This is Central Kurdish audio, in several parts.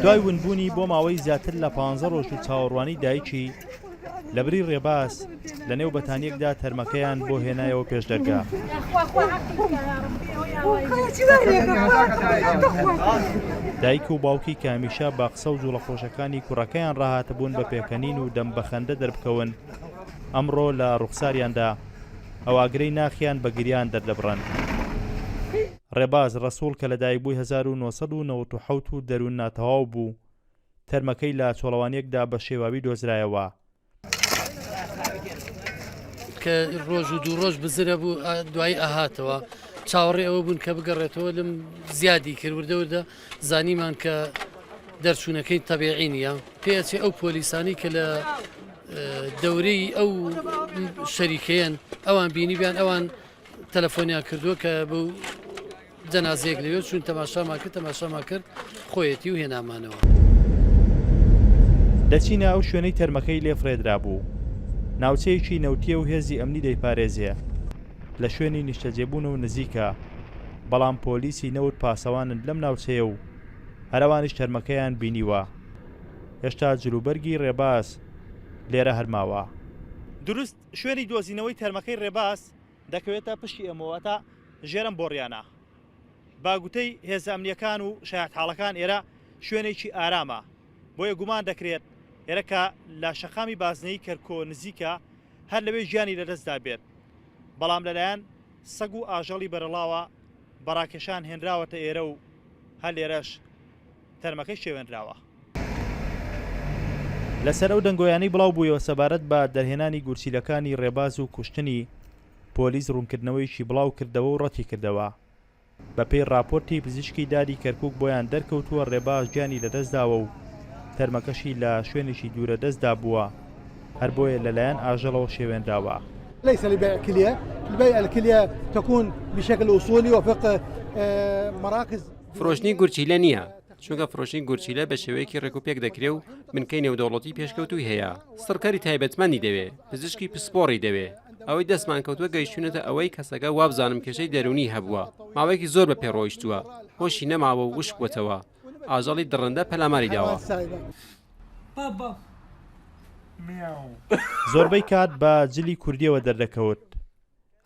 دوای ونبوونی بۆ ماوەی زیاتر لە پانزە ڕۆژ و چاوەڕوانی دایکی، لەبری ڕێباز، لەنێو بەتانییەکدا تەرمەکەیان بۆ هێنایەوە پێش دەرگا. دایک و باوکی کە هەمیشە بە قسە و جوڵە خۆشەکانی کوڕەکەیان ڕاهاتبوون بە پێکەنین و دەم بە خەندە دەربکەون، ئەمڕۆ لە ڕوخساریاندا ئەو ئاگرەی ناخیان بە گریان دەردەبڕن. ڕێباز ڕەسوڵ کە لەدایکبووی 1997 و دەروون ناتەواو بوو، تەرمەکەی لە چۆڵەوانییەکدا بە شێواوی دۆزرایەوە. کە ڕۆژ و دوو ڕۆژ بزرە بوو دوایی ئەهاتەوە چاوەڕێ ئەوە بوون کە بگەڕێتەوە لەم زیادی کرد وردە وردە زانیمان کە دەرچوونەکەی تەبیعی نییە پێچێ ئەو پۆلیسانی کە لە دەورەی ئەو شەریکەیەن ئەوان بینیبیان ئەوان تەلەفۆنیان کردووە کە بەو جەنازەیەک لەوێ چوون تەماشامان کرد تەماشامان کرد خۆیەتی و هێنامانەوە. دەچینە ئەو شوێنەی تەرمەکەی لێ فڕێدرابوو. ناوچەیەکی نەوتییە و هێزی ئەمنی دەیپارێزێ. لە شوێنی نیشتەجێبوونەوە نزیکە، بەڵام پۆلیسی نەوت پاسەوانن لەم ناوچەیە و هەر ئەوانیش تەرمەکەیان بینیوە. هێشتا جلوبەرگی ڕێباز لێرە هەر ماوە. دروست شوێنی دۆزینەوەی تەرمەکەی ڕێباز دەکەوێتە پشتی ئێمەوە، واتە ژێر ئەم بۆڕیانە. بە گوتەی هێزە ئەمنییەکان و شایەتحاڵەکان ئێرە شوێنێکی ئارامە، بۆیە گومان دەکرێت ئێرە کە لە شەقامی بازنەیی کەرکۆ نزیکە هەر لەوێ گیانی لەدەستدابێت، بەڵام لەلایەن سەگ و ئاژەڵی بەرەڵاوە بە ڕاکێشان هێنراوەتە ئێرە و هەر لێرەش تەرمەکەی شێوێنراوە. لەسەر ئەو دەنگۆیانەی بڵاو بوویەوە سەبارەت بە دەرهێنانی گورچیلەکانی ڕێباز و کوشتنی، پۆلیس ڕوونکردنەوەیەکی بڵاو کردەوە و ڕەتیکردەوە. بەپێی ڕاپۆرتی پزیشکی دادی کەرکوک بۆیان دەرکەوتووە ڕێباز گیانی لەدەستداوە و تەرمەکەشی لە شوێنێکی دوورە دەستدا بووە، هەر بۆیە لەلایەن ئاژەڵەوە شێوێنراوە. ليس لبيع الكلية لبيع الكلية تكون بشكل أصولي وفق مراكز. فرۆشتنی گورچیلە نییە، چونکە فرۆشتنی گورچیلە بە شێوەیەکی ڕێکوپێک دەکرێ و بنکەی نێودەوڵەتی پێشکەوتووی هەیە، سڕکەری تایبەتمەندی دەوێ، پزیشکی پسپۆڕی دەوێ، ئەوەی دەستمان کەوتووە گەیشتوونەتە ئەوەی کەسەکە وابزانم کێشەی دەروونی هەبووە، ماوەیەکی زۆر بە پێ ڕۆیشتووە، هۆشی نەماوە و وشک بووەتەوە، ئاژەڵی دڕندە پەلاماری داوە. زۆربەی کات بە جلی کوردییەوە دەردەکەوت.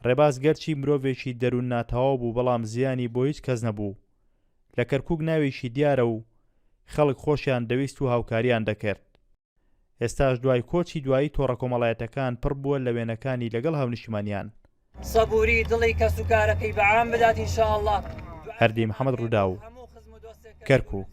ڕێباز گەرچی مرۆڤێکی دەروون ناتەواو بوو بەڵام زیانی بۆ هیچ کەس نەبوو. لە کەرکوک ناوێکی دیارە و خەڵک خۆشیان دەویست و هاوکاریان دەکرد. ئێستاش دوای کۆچی دوایی تۆڕە کۆمەڵایەتەکان پڕ بووە لە وێنەکانی لەگەڵ هاونیشتیمانیان. سەبوری دڵی کەسوکارەکەی بە عام بدات ان شاء اللە. هەردی محەمەد ڕووداو، کەرکوک.